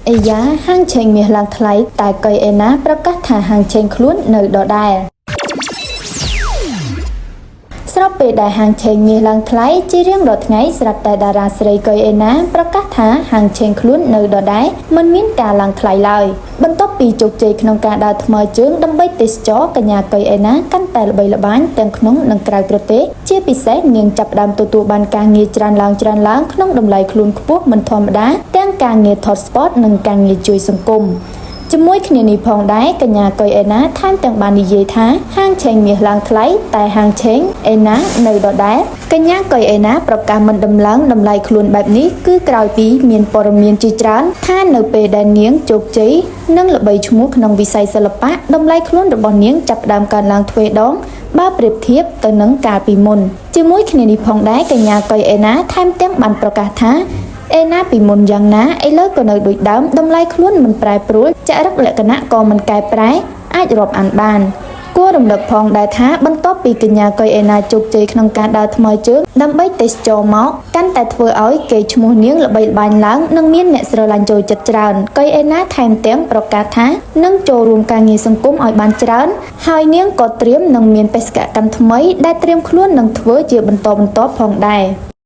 អាយ៉ាហាងឆេងមាសឡើងថ្លៃតែកុយអេណាប្រកាសថាហាងឆេងខ្លួននៅដដែលស្របពេលដែលហាងឆេងមាសឡើងថ្លៃជារៀងរាល់ថ្ងៃស្រាប់តែតារាស្រីកុយអេណាប្រកាសថាហាងឆេងខ្លួននៅដដែលមិនមានការឡើងថ្លៃឡើយបន្ទាប់ពីជោគជ័យក្នុងការដើរថ្មើរជើងដើម្បីទេសចរកញ្ញាកុយអេណាកាន់តែល្បីល្បាញទាំងក្នុងនិងក្រៅប្រទេសជាពិសេសនាងចាប់ផ្ដើមទទួលបានការងារច្រើនឡើងច្រើនឡើងក្នុងតម្លៃខ្លួនខ្ពស់មិនធម្មតាទាំងការងារថតស្ពតនិងការងារជួយសង្គមជាមួយគ្នានេះផងដែរកញ្ញាកុយអេណាថែមទាំងបាននិយាយថាហាងឆេងមាសឡើងថ្លៃតែហាងឆេងអេណានៅដដែលកញ្ញាកុយអេណាប្រកាសមិនដំឡើងតម្លៃខ្លួនបែបនេះគឺក្រោយពីមានព័ត៌មានជាច្រើនថានៅពេលដែលនាងជោគជ័យនិងល្បីឈ្មោះក្នុងវិស័យសិល្បៈតម្លៃខ្លួនរបស់នាងចាប់ផ្ដើមកើនឡើងទ្វេដងបើប្រៀបធៀបទៅនឹងកាលពីមុនជាមួយគ្នានេះផងដែរកញ្ញាកុយអេណាថែមទាំងបានប្រកាសថាអេណាពីមុនយ៉ាងណាឥឡូវក៏នៅដូចដើមតម្លៃខ្លួនមិនប្រែប្រួលចរិតលក្ខណៈក៏មិនកែប្រែអាចរាប់អានបានគួររំលឹកផងដែរថាបន្ទាប់ពីកញ្ញាកុយអេណាជោគជ័យក្នុងការដើរថ្មើរជើងដើម្បីទេសចរមកកាន់តែធ្វើឲ្យគេឈ្មោះនាងល្បីល្បាញឡើងនិងមានអ្នកស្រឡាញ់ចូលចិត្តច្រើនកុយអេណាថែមទាំងប្រកាសថានឹងចូលរួមការងារសង្គមឲ្យបានច្រើនហើយនាងក៏ត្រៀមនឹងមានបេសកកម្មថ្មីដែលត្រៀមខ្លួននឹងធ្វើជាបន្តបន្ទាប់ផងដែរ។